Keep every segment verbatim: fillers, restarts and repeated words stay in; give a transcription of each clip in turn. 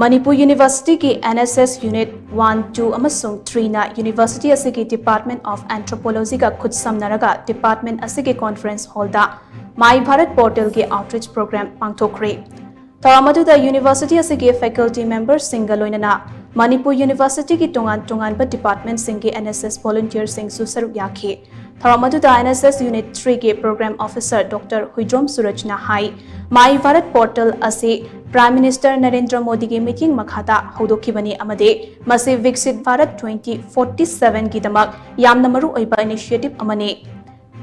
ꯃꯅꯤꯄꯨꯔ ꯌꯨꯅꯤꯚꯔꯁꯤꯇꯤꯒꯤ N S S Unit one, two ꯑꯃꯁꯨꯡ three ꯅ ꯌꯨꯅꯤꯚꯔꯁꯤꯇꯤ ꯑꯁꯤꯒꯤ Department of Anthropology ꯒ ꯈꯨꯠꯁꯝꯅꯔꯒ department ꯑꯁꯤꯒꯤ conference hall the My Bharat portal ꯒꯤ outreach program ꯄꯥꯡꯊꯣꯛꯈ꯭ꯔꯦ꯫ ꯊꯧꯔꯝ ꯑꯗꯨꯗ ꯌꯨꯅꯤꯚꯔꯁꯤꯇꯤ ꯑꯁꯤꯒꯤ faculty member ꯁꯤꯡꯒ ꯂꯣꯏꯅꯅ ꯃꯅꯤꯄꯨꯔ ꯌꯨꯅꯤꯚꯔꯁꯤꯇꯤꯒꯤ ꯇꯣꯉꯥꯟ ꯇꯣꯉꯥꯟꯕ department ꯁꯤꯡꯒꯤ N S S volunteer ꯁꯤꯡꯁꯨ ꯁꯔꯨꯛ ꯌꯥꯈꯤ꯫ ꯊꯧꯔꯝ ꯑꯗꯨꯗ N S S Unit three ꯒꯤ program officer Doctor Huidrom ꯁꯨꯔꯖꯅ high, My Bharat portal ꯑꯁꯤ Prime Minister ꯅꯔꯦꯟꯗ꯭ꯔ ꯃꯣꯗꯤꯒꯤ ꯃꯤꯠꯌꯦꯡ ꯃꯈꯥꯗ ꯍꯧꯗꯣꯛꯈꯤꯕꯅꯤ ꯑꯃꯗꯤ ꯃꯁꯤ Viksit Bharat twenty forty seven ꯒꯤꯗꯃꯛ ꯌꯥꯝꯅ ꯃꯔꯨꯑꯣꯏꯕ initiative ꯑꯃꯅꯤ꯫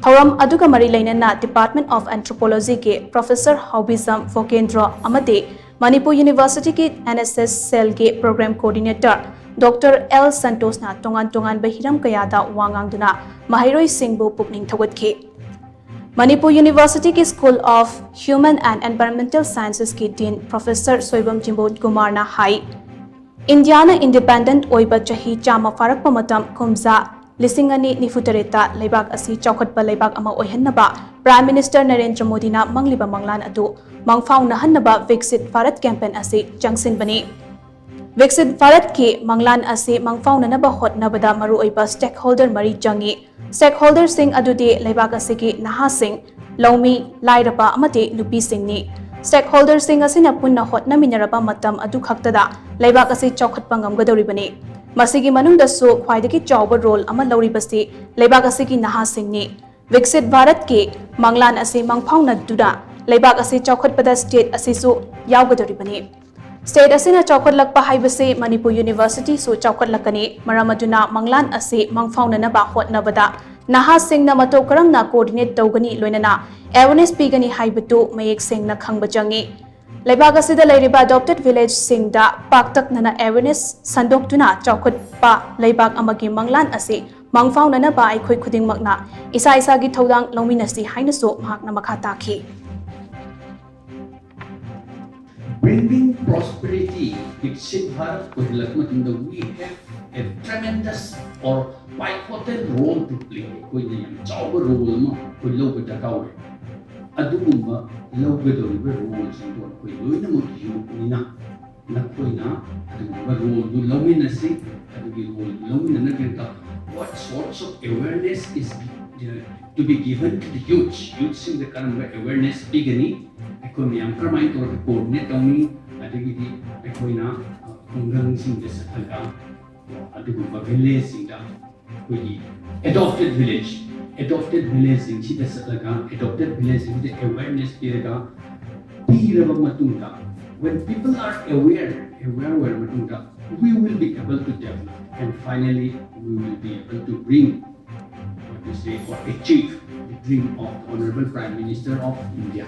ꯊꯧꯔꯝ ꯑꯗꯨꯒ ꯃꯔꯤ ꯂꯩꯅꯅ Department of Anthropology ꯒꯤ Professor ꯍꯥꯎꯕꯤꯖꯝ ꯚꯣꯒꯦꯟꯗ꯭ꯔꯣ ꯑꯃꯗꯤ ꯃꯅꯤꯄꯨꯔ ꯌꯨꯅꯤꯚꯔꯁꯤꯇꯤꯒꯤ N S S cell ꯒꯤ program coordinator Doctor L ꯁꯟꯇꯣꯁꯅ ꯇꯣꯉꯥꯟ ꯇꯣꯉꯥꯟꯕ ꯍꯤꯔꯝ ꯀꯌꯥꯗ ꯋꯥ ꯉꯥꯡꯗꯨꯅ ꯃꯍꯩꯔꯣꯏꯁꯤꯡꯕꯨ ꯄꯨꯛꯅꯤꯡ ꯊꯧꯒꯠꯈꯤ꯫ ꯃꯅꯤꯄꯨꯔ ꯌꯨꯅꯤꯚꯔꯁꯤꯇꯤꯒꯤ School of Human and Environmental Sciences ꯀꯤ Dean Professor ꯁꯣꯏꯕꯝ ꯖꯤꯝꯕꯣꯟ ꯀꯨꯃꯥꯔꯅ ꯍꯥꯏ, ꯏꯟꯗꯤꯌꯥꯅ independent ꯑꯣꯏꯕ ꯆꯍꯤ ꯆꯥꯝꯃ ꯐꯥꯔꯛꯄ ꯃꯇꯝ ꯀꯨꯝꯖꯥ ꯂꯤꯁꯤꯡ ꯑꯅꯤ ꯅꯤꯐꯨ ꯇꯔꯦꯠꯇ ꯂꯩꯕꯥꯛ ꯑꯁꯤ ꯆꯥꯎꯈꯠꯄ ꯂꯩꯕꯥꯛ ꯑꯃ ꯑꯣꯏꯍꯟꯅꯕ Prime Minister ꯅꯔꯦꯟꯗ꯭ꯔ ꯃꯣꯗꯤꯅ ꯃꯪꯂꯤꯕ ꯃꯪꯂꯥꯟ ꯑꯗꯨ ꯃꯪꯐꯥꯎꯅꯍꯟꯅꯕ Viksit Bharat campaign ꯑꯁꯤ ꯆꯪꯁꯤꯟꯕꯅꯤ꯫ Viksit Bharatꯀꯤ ꯃꯪꯂꯥꯟ ꯑꯁꯤ ꯃꯪꯐꯥꯎꯅꯅꯕ ꯍꯣꯠꯅꯕꯗ ꯃꯔꯨꯑꯣꯏꯕ stakeholder ꯃꯔꯤ ꯆꯪꯏ꯫ Stakeholderꯁꯤꯡ ꯑꯗꯨꯗꯤ ꯂꯩꯕꯥꯛ ꯑꯁꯤꯒꯤ ꯅꯍꯥꯁꯤꯡ, ꯂꯧꯃꯤ, ꯂꯥꯏꯔꯕ ꯑꯃꯗꯤ ꯅꯨꯄꯤꯁꯤꯡꯅꯤ꯫ Stakeholderꯁꯤꯡ ꯑꯁꯤꯅ ꯄꯨꯟꯅ ꯍꯣꯠꯅꯃꯤꯟꯅꯔꯕ ꯃꯇꯝ ꯑꯗꯨꯈꯛꯇꯗ ꯂꯩꯕꯥꯛ ꯑꯁꯤ ꯆꯥꯎꯈꯠꯄ ꯉꯝꯒꯗꯧꯔꯤꯕꯅꯤ꯫ ꯃꯁꯤꯒꯤ ꯃꯅꯨꯡꯗꯁꯨ ꯈ꯭ꯋꯥꯏꯗꯒꯤ ꯆꯥꯎꯕ role ꯑꯃ ꯂꯧꯔꯤꯕꯁꯤ ꯂꯩꯕꯥꯛ ꯑꯁꯤꯒꯤ ꯅꯍꯥꯁꯤꯡꯅꯤ꯫ Viksit Bharatꯀꯤ ꯃꯪꯂꯥꯟ ꯑꯁꯤ ꯃꯪꯐꯥꯎꯅꯗꯨꯅ ꯂꯩꯕꯥꯛ ꯑꯁꯤ ꯆꯥꯎꯈꯠꯄꯗ state ꯑꯁꯤꯁꯨ ꯌꯥꯎꯒꯗꯧꯔꯤꯕꯅꯤ꯫ State ꯑꯁꯤꯅ ꯆꯥꯎꯈꯠꯂꯛꯄ ꯍꯥꯏꯕꯁꯤ ꯃꯅꯤꯄꯨꯔ ꯌꯨꯅꯤꯚꯔꯁꯤꯇꯤꯁꯨ ꯆꯥꯎꯈꯠꯂꯛꯀꯅꯤ꯫ ꯃꯔꯝ ꯑꯗꯨꯅ ꯃꯪꯂꯥꯟ ꯑꯁꯤ ꯃꯪꯐꯥꯎꯅꯅꯕ ꯍꯣꯠꯅꯕꯗ ꯅꯍꯥꯁꯤꯡꯅ ꯃꯇꯧ ꯀꯔꯝꯅ coordinate ꯇꯧꯒꯅꯤ, ꯂꯣꯏꯅꯅ awareness ꯄꯤꯒꯅꯤ ꯍꯥꯏꯕꯗꯨ ꯃꯌꯦꯛ ꯁꯦꯡꯅ ꯈꯪꯕ ꯆꯪꯏ꯫ ꯂꯩꯕꯥꯛ ꯑꯁꯤꯗ ꯂꯩꯔꯤꯕ adopted villageꯁꯤꯡꯗ ꯄꯥꯛꯇꯛꯅꯅ awareness ꯁꯟꯗꯣꯛꯇꯨꯅ ꯆꯥꯎꯈꯠꯄ ꯂꯩꯕꯥꯛ ꯑꯃꯒꯤ ꯃꯪꯂꯥꯟ ꯑꯁꯤ ꯃꯪꯐꯥꯎꯅꯅꯕ ꯑꯩꯈꯣꯏ ꯈꯨꯗꯤꯡꯃꯛꯅ ꯏꯁꯥ ꯏꯁꯥꯒꯤ ꯊꯧꯗꯥꯡ ꯂꯧꯃꯤꯟꯅꯁꯤ ꯍꯥꯏꯅꯁꯨ ꯃꯍꯥꯛꯅ ꯃꯈꯥ ꯇꯥꯈꯤ꯫ Bringing prosperity, Viksit Bharat ꯑꯣꯏꯍꯜꯂꯛꯄ ꯃꯇꯝꯗ we have a tremendous or pivotal role to play. ꯑꯩꯈꯣꯏꯅ ꯌꯥꯝ ꯆꯥꯎꯕ role ꯑꯃ ꯑꯩꯈꯣꯏ ꯂꯧꯕ ꯗꯔꯀꯥꯔ ꯑꯣꯏ꯫ ꯑꯗꯨꯒꯨꯝꯕ ꯂꯧꯒꯗꯧꯔꯤꯕ roleꯁꯤꯡꯗꯣ ꯑꯩꯈꯣꯏ ꯂꯣꯏꯅꯃꯛ youthꯅꯤꯅ ꯅꯈꯣꯏꯅ ꯑꯗꯨꯒꯨꯝꯕ ꯔꯣꯜꯗꯨ ꯂꯧꯃꯤꯟꯅꯁꯤ꯫ ꯑꯗꯨꯒꯤ ꯔꯣꯜꯗꯨ ꯂꯧꯃꯤꯟꯅꯅꯕꯒꯤꯗꯃꯛꯇ what sorts of awareness is, uh, to be given to the youths? ꯌꯨꯠꯁꯤꯡꯗ ꯀꯔꯝꯕ ꯑꯦꯋꯦꯔꯅꯦꯁ ꯄꯤꯒꯅꯤ? ꯑꯩꯈꯣꯏ ꯃꯌꯥꯝ ꯀꯔꯝꯍꯥꯏꯅ ꯇꯧꯔꯒ ꯀꯣꯑꯣꯔꯗꯤꯅꯦꯠ ꯇꯧꯅꯤ? ꯑꯗꯒꯤꯗꯤ ꯑꯩꯈꯣꯏꯅ, ꯑ, ꯈꯨꯡꯒꯪꯁꯤꯡꯗ ꯆꯠꯂꯒ ꯑꯗꯨꯒꯨꯝꯕ ꯚꯤꯂꯦꯖꯁꯤꯡꯗ ꯑꯩꯈꯣꯏꯒꯤ ꯑꯦꯗꯣꯞꯇꯦꯠ ꯚꯤꯂꯦꯖ ꯑꯦꯗꯣꯞꯇꯦꯠ ꯚꯤꯂꯦꯖꯁꯤꯡꯁꯤꯗ ꯆꯠꯂꯒ ꯑꯦꯗꯣꯞꯇꯦꯠ ꯚꯤꯂꯦꯖꯁꯤꯡꯁꯤꯗ ꯑꯦꯋꯦꯔꯅꯦꯁ ꯄꯤꯔꯒ ꯄꯤꯔꯕ ꯃꯇꯨꯡꯗ, when people are aware, aware ꯑꯣꯏꯔ ꯃꯇꯨꯡꯗ, we will be able to develop and finally we will be able to bring what we say or achieve the dream of the Honorable Prime Minister of India.